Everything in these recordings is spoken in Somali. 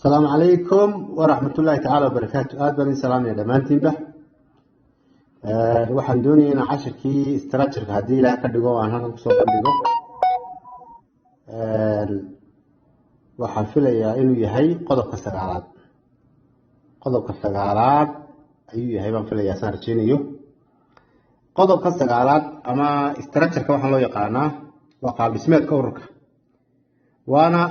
Asalaamu calaykum waraxmatullaahi tacaala wabarakaatu. Aad baan idin salaamaya dhammaantiinba. Waxaan doonaya inaan cashirkii structureka, haddii Ilaah ka dhigo, aan halkan kusoo bandhigo. Waxaan filayaa inuu yahay qodobka sagaalaad. Qodobka sagaalaad ayuu yahay baan filayaa, saan rajeynayo. Qodobka sagaalaad ama structureka waxaan loo yaqaanaa waa qaab dhismeedka ururka, waana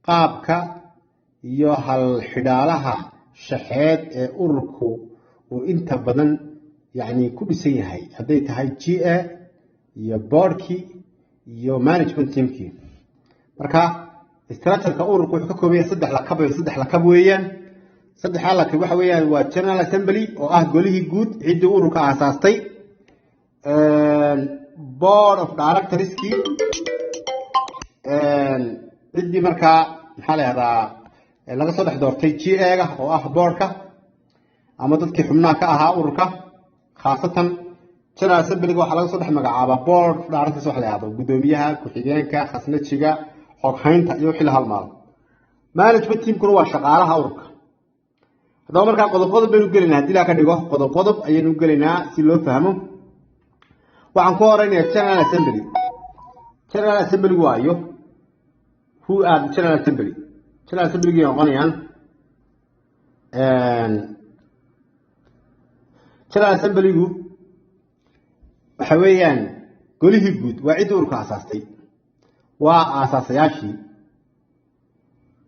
qaabka iyo hal xidhaalaha shaxeed ee ururku uu inta badan yacni ku dhisan yahay, hadday tahay GA iyo boardkii iyo management teamkii. Marka structureka ururku wuxuu ka kooban yahay saddex lakab. Saddex lakab weeyaan. Saddexdaa lakab waxa weeyaan waa General Assembly, oo ah golihii guud, ciddii ururka aasaastay, board of directorskii, ciddii markaa, maxaa la yahdaa, laga soo dhex doortay GA-ga oo ah boardka ama dadkii xubnaha ka ahaa ururka. Khaasatan General Assemblyga waxaa laga soo dhex magacaabaa board of directors, waxa la yahdo guddoomiyaha, ku-xigeenka, khasnajiga, xoghaynta iyo wixii la halmaalo. Management teamkuna waa shaqaalaha ururka. Haddaba markaa qodob qodob baynu gelaynaa, haddii laa ka dhigo. Qodob qodob ayaynu gelaynaa si loo fahmo. Waxaan ku horeynayaa General Assembly. General Assembly waayo? Who are the General Assembly? General Assembly noqonayaan, General Assemblygu waxa weeyaan golihii guud, waa ciddii ururka aasaastay, waa aasaasayaashii.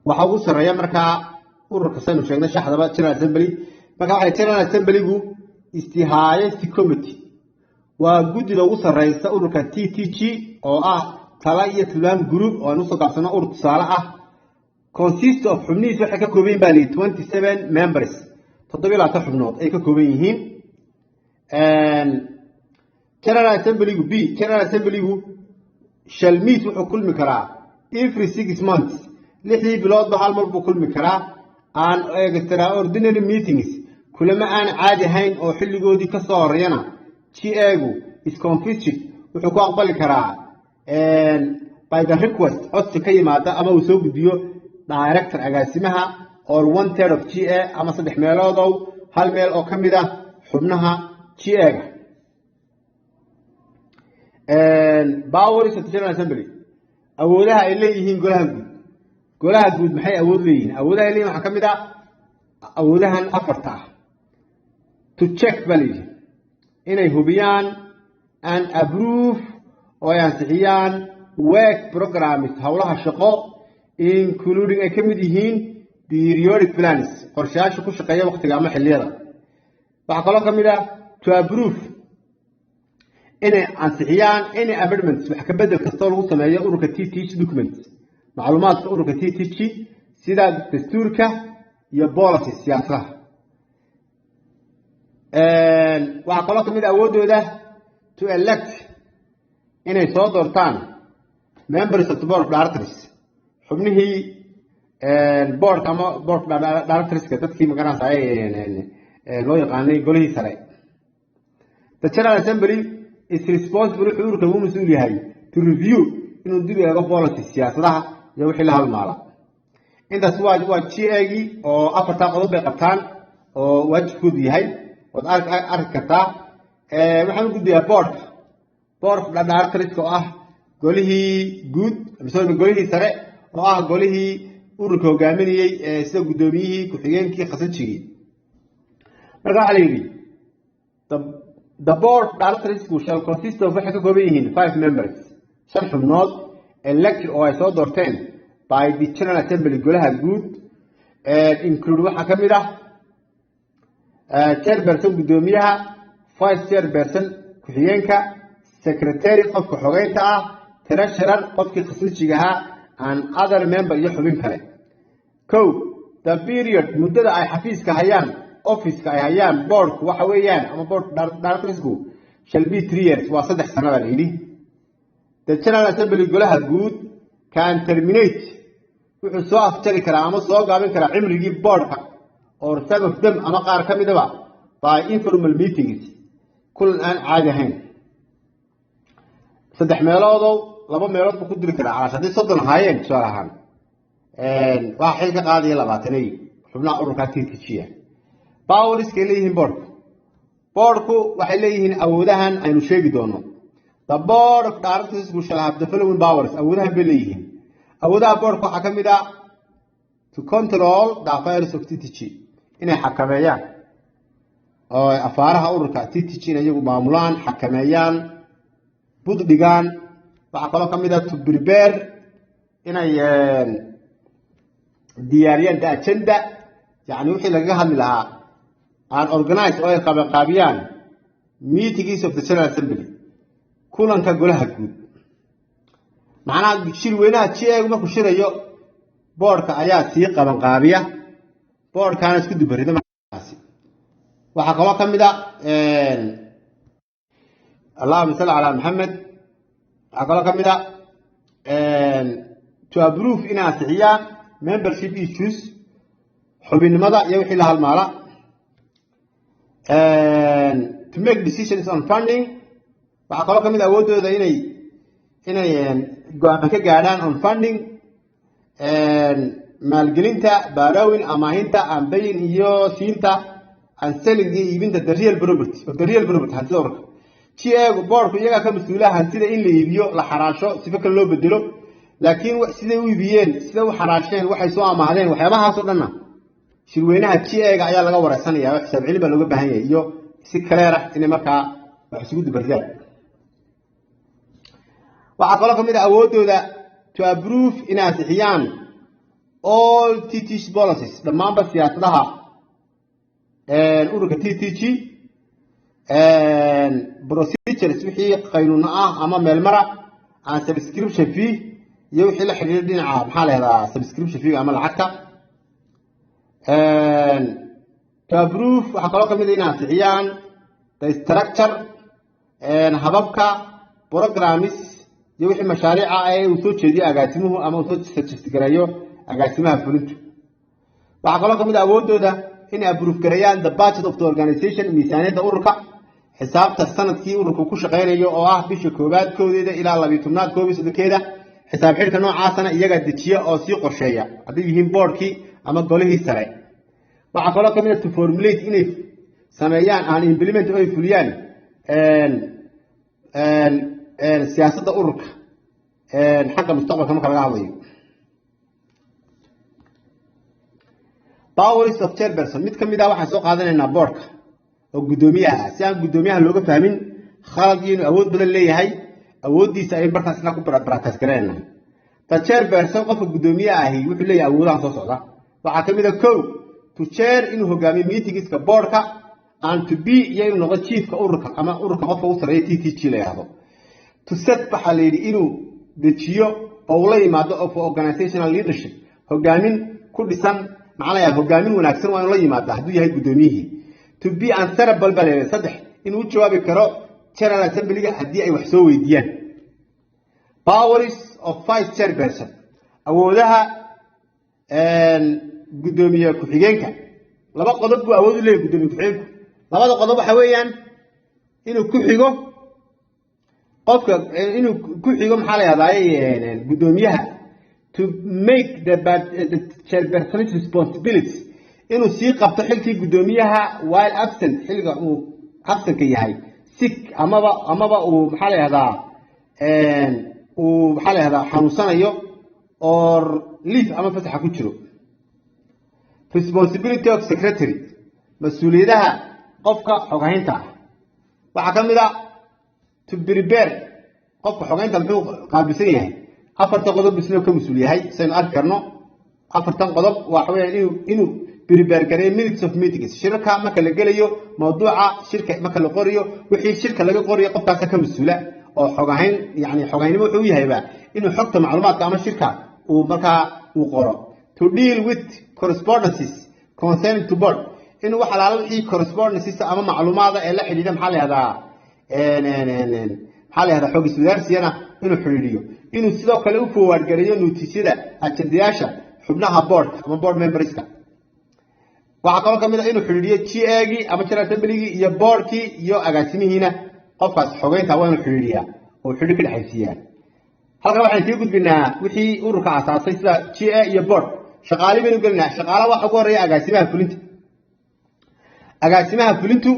Waxa ugu sarreeya markaa ururka, saynu sheegnay shaxdaba, General Assembly. Marka waxay General Assemblygu is the highest committee, waa guddida ugu sarreysa ururka TTG, oo ah Tala iyo Tilmaam Group, oo aan usoo gaabsano urur tusaale ah. Consist of, xubnihiis waxay ka kooban yihin baa lihi 27 members, 27 xubnood ay ka kooban yihiin General Assemblygu. B, General Assemblygu shall meet, wuxuu kulmi karaa every 6 months, 6dii biloodba hal mar buu kulmi karaa, and extraordinary meetings, kulamo aan caadi ahayn oo xilligoodii ka soo horeeyana. GA-gu is convened, wuxuu ku aqbali karaa by the request, codsi ka yimaada ama uu soo gudbiyo director, agaasimaha, or one third of GA, ama saddex meeloodow hal meel oo ka mid ah xubnaha GA-ga. Powers of the General Assembly, awoodaha ay leeyihiin golaha guud. Golaha guud maxay awood leeyihiin? Awoodaha ay leeyihin waxaa ka mid ah awoodahan afarta ah. To check baa layidhi, inay hubiyaan, and approve, oo ay ansixiyaan, work programs, howlaha shaqo, including, ay ka mid yihiin, periodic plans, qorshayaasha ku shaqeeya waqtiga ama xilliyada. Waxaa kaloo ka mid ah to approve, inay ansixiyaan, any amendments, wax ka bedel kastoo lagu sameeyo ururka TTG documents, macluumaadka ururka TTG, sida dastuurka iyo policy, siyaasadaha. Waxaa kaloo kamid ah awooddooda to elect, inay soo doortaan, members of the board of directors, xubnihii boardka ama board directorska, dadkii magaranaysa loo yaqaanay golihii sare. The General Assembly is responsible, wuxuu ururka ugu mas-uul yahay, to review, inuu dib eego, policy, siyaasadaha iyo wixii la halmaala. Intaas waa GA-gii oo afartaa qodob bay qabtaan oo waajibkoodu yahay, waad arki kartaa. Waxaan u gudbayaa boardka, board of directorska, oo ah golihii guud, sorry, golihii sare, oo ah golihii ururka hogaaminayey, sida guddoomiyihii, ku-xigeenkii, khasajigii. Marka waxaa la yidhi the board of directors shall consist of, waxay ka kooban yihiin, five members, shan xubnood, elected, oo ay soo doorteen, by the General Assembly, golaha guud. Include, waxaa ka mid ah, chairperson, guddoomiyaha, vice chairperson, ku-xigeenka, secretary, qofka xogeynta ah, treasurer, qofkii khasnajiga ahaa, and other member, iyo xubin kale. Co the period, muddada ay xafiiska hayaan, officeka ay hayaan boardku, waxa weeyaan, ama board directorsku, shall be 3 years, waa 3 sano baa la yidhi. The General Assembly, golaha guud, can terminate, wuxuu soo afjari karaa ama soo gaabin karaa cimrigii boardka, or some of them, ama qaar ka midaba, by informal meetings, kulan aan caadi ahayn. Saddex meeloodow laba meelood buu ku diri karaa. Calaash haddii 30 ahaayeen, tusaale ahaan. Waxaa xil ka qaadaya 20 xubnaha ururka TTG. Powerskay leeyihiin boardku. Boardku waxay leeyihiin awoodahan aynu sheegi doono. The board of directors shall have the following powers. Awoodahan bay leeyihiin. Awoodaha boardka waxaa ka mid ah to control the affairs of TTG, inay xakameeyaan oo afaaraha ururka TTG in iyagu maamulaan, xakameeyaan, bud dhigaan. Waxaa kaloo ka mid ah to prepare, inay diyaariyaan, the agenda, yani wixii lagaga hadli lahaa, and organize, oo ay qabanqaabiyaan, meetings of the general assembly, kulanka golaha guud. Macnaha shirweynaha GA markuu shirayo, boardka ayaa sii qabanqaabiya, boardkaana isku dubarida markaasi. Waxaa kaloo ka mid a, allahuma salli calaa Maxamed, waxaa kaloo ka mid a to approve, inay ansixiyaan, membership issues, xubinnimada iyo wixii la halmaala, to make decisions on funding. Waxaa kaloo ka mid a awooddooda inay go-aan ka gaadhaan on funding, maalgelinta, borrowing, amaahinta, and buying, iyo siinta, and selling, iyo iibinta, the real property of the real property, hantida ururka GA. Boardku iyagaa ka mas-uulaha hantida in la iibiyo, la xaraasho, sifo kale loo bedelo, laakiin siday u iibiyeen, siday u xaraasheen, waxay soo amaahdeen, waxyaabahaasoo dhanna shirweynaha GA-ga ayaa laga wareysanaya oo xisaab celin baa looga baahan yahay iyo si clear ah inay markaa wax isugu dubaridaan. Waxaa kaloo kamid ah awooddooda to approve, inay ansixiyaan, all TTG policies, dhammaanba siyaasadaha ururka TTG, procedures, wixii qaynuuno ah ama meelmara, and subscription fee, iyo wixii la xidhiidha dhinaca, maxaa la yahdaa, subscription fee ama lacagta. To approve, waxaa kaloo kamid ah inay ansixiyaan, the structure, hababka, programs, iyo wixii mashaariica ee uu soo jeediyo agaasimuhu ama uu soo suggest gareeyo agaasimaha fulintu. Waxaa kaloo kamid ah awooddooda inay approve gareeyaan the budget of the organization, miisaaniyadda ururka, xisaabta sanadkii ururka ku shaqeynayo oo ah bisha 1aad 1deeda ilaa 12aad 31keeda. Xisaab xidhka noocaasana iyagaa dejiya oo sii qorsheeya hadday yihiin boardkii ama golihii sare. Waxaa kaloo kamid ah to formulate, inay sameeyaan, and implement, oo ay fuliyaan, siyaasadda ururka xagga mustaqbalka marka laga hadlayo. Powers of chairperson. Mid ka mid ah waxaan soo qaadanaynaa boardka oo guddoomiyaha ah, si aan guddoomiyaha looga fahmin khalad iyo inuu awood badan leeyahay. Awooddiisa ayn bartaasna ku practice garanayna. The chairperson, qofka guddoomiyaha ahi, wuxuu leeyahay awoodahan soo socda. Waxaa kamid a ko to chair, inuu hogaamiyo, meetingska boardka, and to be, iyo inuu noqdo, chiefka ururka ama ururka qofka ugu sarreeya TTG la yidhahdo. To set, waxaa la yidhi inuu dejiyo oo ula yimaado, of organizational leadership, hogaamin ku dhisan, maxaa la yidhahda, hogaamin wanaagsan waa inuu la yimaada hadduu yahay guddoomiyihii. To be answerable baa la yidhahda. Saddex, inuu u jawaabi karo general assemblyga haddii ay wax soo weydiiyaan. Powers of vice chairperson, awoodaha guddoomiye ku-xigeenka. Laba qodob buu awood u leeyahy guddoomiye ku-xigeenku. Labada qodob waxa weeyaan inuu ku xigo qofka, inuu ku xigo, maxaa la yahdaay, guddoomiyaha. To make the chairperson's responsibilities, inuu sii qabto xilkii guddoomiyaha, while absent, xilliga uu absentka yahay, sick, amaba uu, maxaa la yahdaa, uu, maxaa la yahdaa, xanuunsanayo, or leave, ama fasaxa ku jiro. Responsibility of secretary, mas-uuliyadaha qofka xoghaynta ah. Waxaa ka mid a to prepare. Qofka xogeynta muxuu qaabilsan yahay? Afartan qodob isna ka mas-uul yahay, saynu arki karno. Afartan qodob waxa weeyaan inuu prepare gareeyo minutes of meetings, shirarka marka la gelayo, mawduuca shirka marka la qoriyo, wixii shirka laga qoriyo qofkaasa ka mas-uula oo xogahayn. Yani xogaynimo wuxuu u yahayba inuu xogta macluumaadka ama shirka uu markaa uu qoro. To deal with correspondences concerning to board, inuu wax alaala wixii correspondences ama macluumaada ee la xidhiidha, maxaa la yahdaa, xog iswadaarsigana inuu xidhiidhiyo. Inuu sidoo kale u forward gareeyo notisyada ajendayaasha xubnaha boardka ama board memberska. Waxaa kaloo kamid ah inuu xidhiidhiyo GA-gii ama general assemblygii iyo boardkii iyo agaasimihiina. Qofkaas xogeynta waa inuu xidhiidhiyaa oo xidhiidh ka dhexaysiiyaa. Halkan waxaan kaga gudbinaa wixii ururka asaasay, sida GA iyo board. Shaqaale baynu gelinaa. Shaqaala waxa ugu horeeya agaasimaha fulinta. Agaasimaha fulintu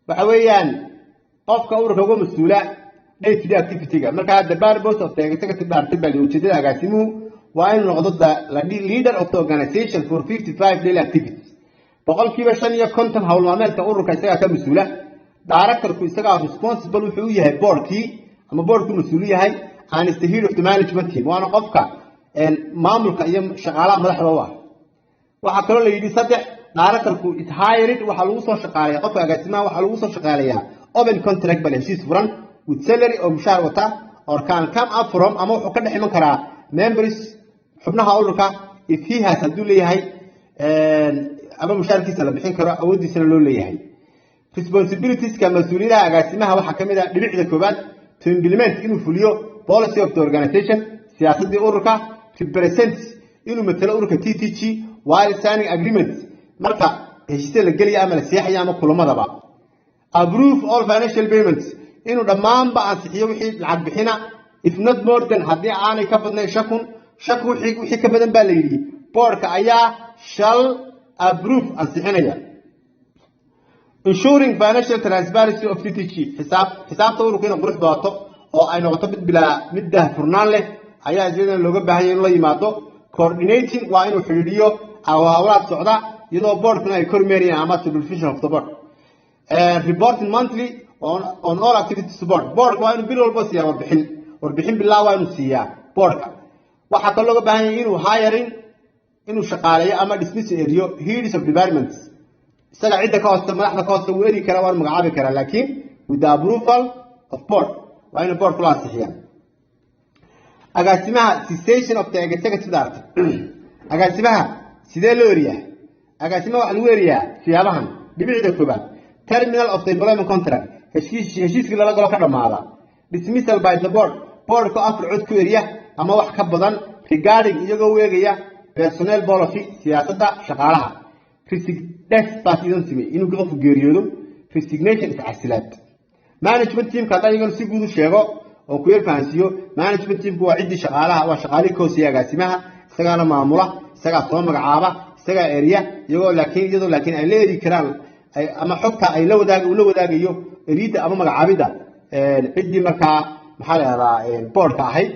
waxa weeyaan qofka ururka uga mas-uula day to day activity-ga. Markaa the purpose of the executive director baa, ujeedada agaasimuhu waa inuu noqdo the leader of the organization for 55 daily activities. 55% hawl maalmeedka ururka isagaa ka mas-uula. Directorku isagaa responsible wuxuu u yahay boardkii ama boardku mas-uul yahay, and is the head of the management team, waana qofka maamulka iyo shaqaalaha madaxda u ah. Waxaa kaloo la yidhi saddex, directorku is hired, waxaa lagu soo shaqaaleeya, qofka agaasimaha waxaa lagu soo shaqaaleeyaa open contract bal, heshiis furan, with salary oo mushaar wata, or can come up from, ama wuxuu ka dhex iman karaa members, xubnaha ururka, if he has, hadduu leeyahay, ama mushaarkiisa la bixin karo, awooddiisana loo leeyahay. Responsibilitieska, mas-uuliyadaha agaasimaha waxaa ka mid ah dhibicda koowaad, to implement, inuu fuliyo policy of the organization, siyaasaddii ururka, represent, inuu matalo ururka TTG while signing agreements, marka heshiisya la gelaya ama la seexaya ama kulamadaba, approve all financial payments, inuu dhammaanba ansixiyo wixii lacag bixina, if not more than, haddii aanay ka badnayn 5,000. 5,000 wixii ka badan baa la yidhi boardka ayaa shall approve, ansixinaya. Ensuring financial transparency of TTG, xisaabta ururka inay qurux badato oo ay noqoto mid bilaa mid daahfurnaan leh ayaa iyadana looga baahan yahay in la yimaado. Coordinating, waa inuu xidhiidhiyo hawlaad socda iyadoo boardkuna ay kormeerayaan ama supervision of the board. Reporting monthly on all activities board. Boardka waa inuu bil walba siiyaa warbixin, warbixin bilaa waa inuu siiyaa boardka. Waxaa kaloo looga baahan yahay inuu hiring, inuu shaqaaleeyo ama dismiss, eriyo heads of departments. Isaga cidda ka hoosta, madaxda ka hoosta wuu eri karaa, waanu magacaabi karaa, laakiin with the approval of board, waa inuu board kula ansixiyaan. Agaasimaha, cessation of the executive director. Agaasimaha sidee loo eriyaa? Agaasimaha waxaa lagu eriyaa siyaabahan. Dhibicda koobaad, terminal of the employment contract, heshiiskii lala galo ka dhamaada. Dismissal by the board, boardka afar cod ku eriya ama wax ka badan, regarding, iyagoo u eegaya personnel policy, siyaasadda shaqaalaha. Death baa idan simay, inuu qofku geeriyoodo. Resignation, iscasilaad. Management teamka haddaan iyagana si guud u sheego oo ku yar fahansiiyo, management teamku waa ciddii shaqaalaha, waa shaqaalihii ka hooseeya agaasimaha. Isagaana maamula, isagaa soo magacaaba, isagaa eriya, iyagoo laakiin iyadoo laakiin ay la eri karaan ama xogta ay la wadaag uu la wadaagayo eriyadda ama magacaabidda ciddii markaa, maxaa la yahdaa, boardka ahayd.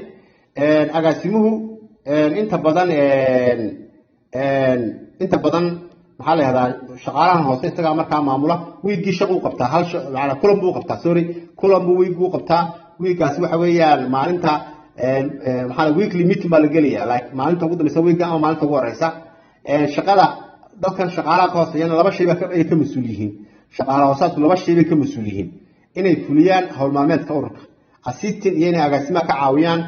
Agaasimuhu inta badan, maxaa la yahdaa, shaqaalahan hoose isagaa markaa maamula. Wiiggii shaquu qabtaa hal, maanaa kulan buu qabtaa, sorry, kulan buu wiigguu qabtaa. Wiiggaasi waxa weeyaan maalinta, maxaa, weekly meeting baa la gelaya, like maalinta ugu dambeysa wiigga ama maalinta ugu horeysa. Shaqada dadkan shaqaalaha ka hooseeyana laba shay baa ay ka mas-uul yihiin. Shaqaala hoosaadku laba shay bay ka mas-uul yihiin: inay fuliyaan howl maalmeedka ururka, assisting, iyo inay agaasimaha ka caawiyaan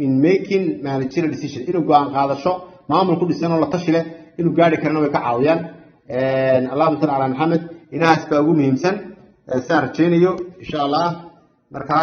in making managerial decision, inuu go-aan qaadasho maamul ku dhisan oo la tashi leh inuu gaari karana way ka caawiyaan. Allahuma salli calaa Maxamed. Inahaas baa ugu muhiimsan saan rajaynayo, insha Allah. Marka